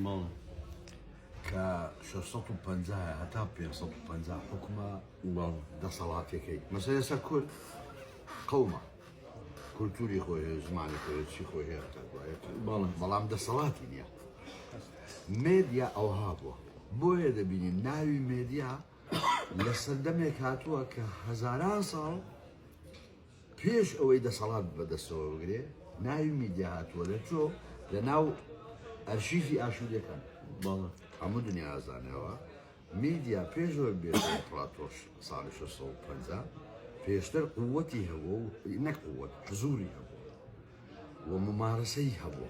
بەڵێ. کە 650 هەتا 550 حوکمە بەڵێ. دەسەڵاتەکەی مەسەلەن ئێستا کورد قەومە کولتوری خۆی هەیە زمانی خۆی هەیە چی خۆی هەیە هەتا دوایە بەڵێ. بەڵام دەسەڵاتی نییە مێدیا ئەوها بووە بۆیە دەبینین ناوی مێدیا لە سەردەمێک هاتووە کە هەزاران ساڵ پێش ئەوەی دەسەڵات بەدەستەوە بگرێ ناوی میدیا هاتووە لە چۆ لە ناو ئەرشیفی ئاشووریەکان بەڵێ. هەموو دنیا ئازانەوە میدیا پێش ئەوەی بێتە ئیمپراتۆر ساڵی 650 پێشتر قووەتی هەبوو و نەک قووەت حزوری هەبوو و ممارەسەی هەبوو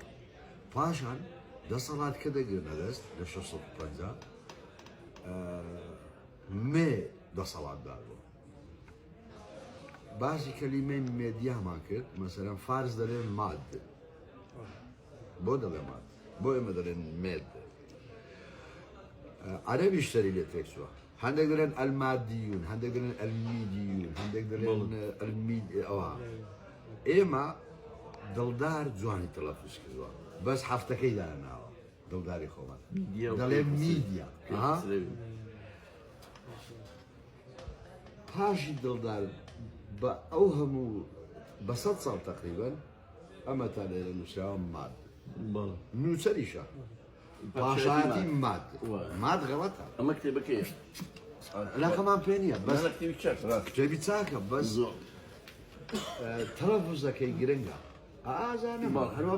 پاشان دەسەڵات کە دەگرنە دەست لە 650 مێ دەسەڵاتدار بوو باسی کەلیمەی مێدیامان کرد مەسەلەن فارس دەڵێن ماد بۆ دەڵێ ماد بۆ ئێمە دەڵێن مێد عەرەبیش سەری لێ تێکچووە هەندێک دەڵێن ئەلمادیون هەندێک دەڵێن ئەلمیدیون هەندێک دەڵێن ئەلمید ئەوە ئێمە دڵدار جوانی تەلەفوز کردووە بەس هەفتەکەی داناوە دڵداری خۆمان دەڵێ میدیا پاشی دڵدار بە ئەو هەموو بە سە ساڵ تقریبن ئەمە تا لێرە نووسراوە ماد نووسەریشە پاشایەتی ماد ماد غەڵەتە ئەمە کتێبەکەیە علاقەمان پێ نییە بەس کتێبی چاک کتێبی چاکە بەس تەلەفوزەکەی گرنگە ئازانم هەروە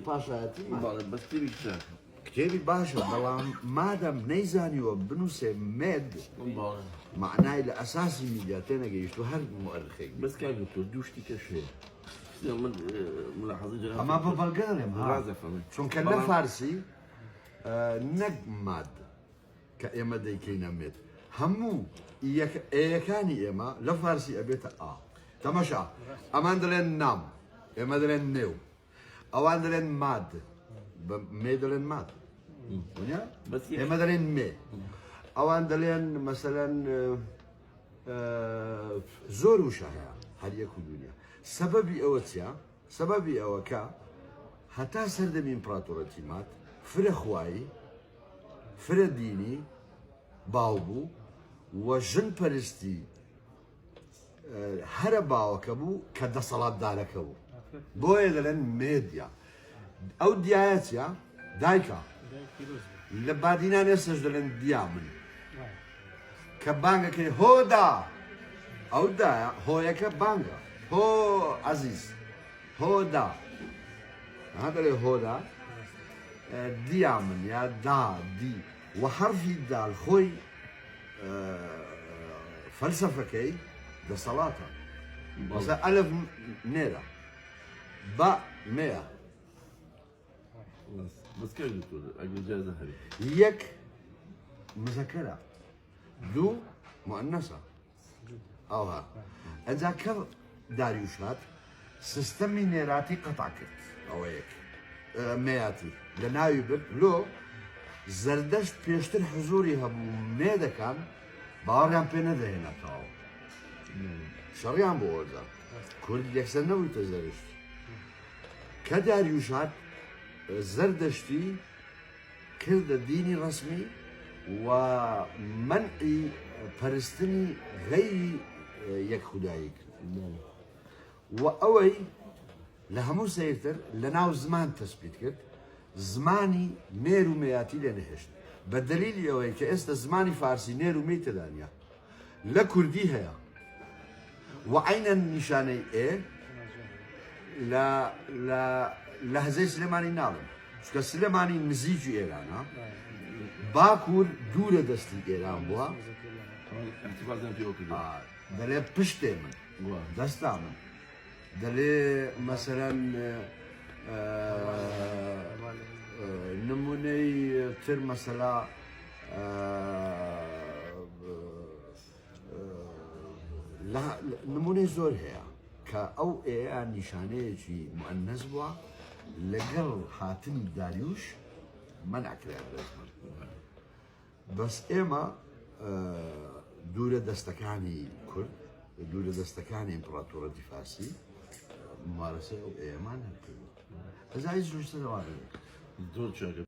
پاشایەتی بەس کتێبی چاکە کتێبی باشە بەڵام مادەم نەیزانیوە بنووسێ مێد مەعنای لە ئەساسی میدیا تێنەگەیشت و هەر موئەرخێک بەس کاک دکتۆر دوو شتی کەش هەیە من ملاحظەی جەنابت ئەمە بە بەڵگە دەڵێم ها ڕاست دەفەرمووی. چونکە لە بەڵام- فارسی نەک ماد کە ئێمە دەیکەینە مێد هەموو یەک ئەیەکانی ئێمە لە فارسی ئەبێتە ئا تەمەشا ئەمان دەڵێن نام ئێمە دەڵێن نێو ئەوان دەڵێن ماد بە مێ دەڵێن ماد ونیا؟ بەس یەک- ئێمە دەڵێن مێ ئەوان دەڵێن مەسەلەن زۆر وشە هەیە هەر یەک و دنیا سەبەبی ئەوە چیە سەبەبی ئەوە کە هەتا سەردەمی ئیمپراتۆرەتی ماد فرە خوایی فرە دینی باو بوو و ژن پەرستی هەرە باوەکە بوو کە دەسەڵاتدارەکە بوو بۆیە دەڵێن مێدیا ئەو دیایە چیە دایکە لە بادینان ئێستش دەڵێن دیا من کە بانگەکەی هۆدا ئەو دایە هۆیەکە بانگە هۆ عەزیز هۆدا ها دەڵێ هۆدا دیا من یا دا دی و حەرفی دال خۆی فەلسەفەکەی دەسەڵاتە مەسە ئەلف نێرە با مێیە بەس کاک دکتۆر ئەگەر ئیجازە هەبێ یەک مزەکەرە دوو مؤنەسە ئەوها ئەجا کە داریوش هات سیستەمی نێراتی قەتع کرد ئەوە یەک مێیاتی لە ناوی برد لۆ زەردەشت پێشتر حزوری هەبوو مێدەکان باوەڕیان پێ نەدەهێنا تەواو شەڕیان بۆ وەردا کورد یەکسەر نەبوویتە زەرشت کە داریوش هات زەردەشتی کردە دینی ڕەسمی و مەنعی پەرستنی غەیری یەک خودایی کرد و ئەوەی لە هەموو سەیرتر لە ناو زمان تەسبیت کرد زمانی نێر و مێیاتی لێ نەهێشت بە دەلیلی ئەوەی کە ئێستا زمانی فارسی نێر و مێی تێدا نییە لە کوردی هەیە و عەینەن نیشانەی ئێ لە لە لەهزەی سلێمانی ناڵێم چونکە سلێمانی نزیکی ئێرانە باکوور دوورە دەستی ئێران بووە دەلێ پشتێ من دەستا من دەلێ مەسەرەن نمونەی تر مەسەلا نمونەی زۆر هەیە کە ئەو ئێیە نیشانەیەکی موئەنەس بووە لەگەڵ هاتنی داریوش مەنع کرا لە زمان بەس ئێمە دوورە دەستەکانی کورد دوورە دەستەکانی ئیمپراتۆرەتی فارسی ممارەسەی ئەو ئێمان هەرکردووە ئەزای زۆر سەرەوانە زۆر چاکە.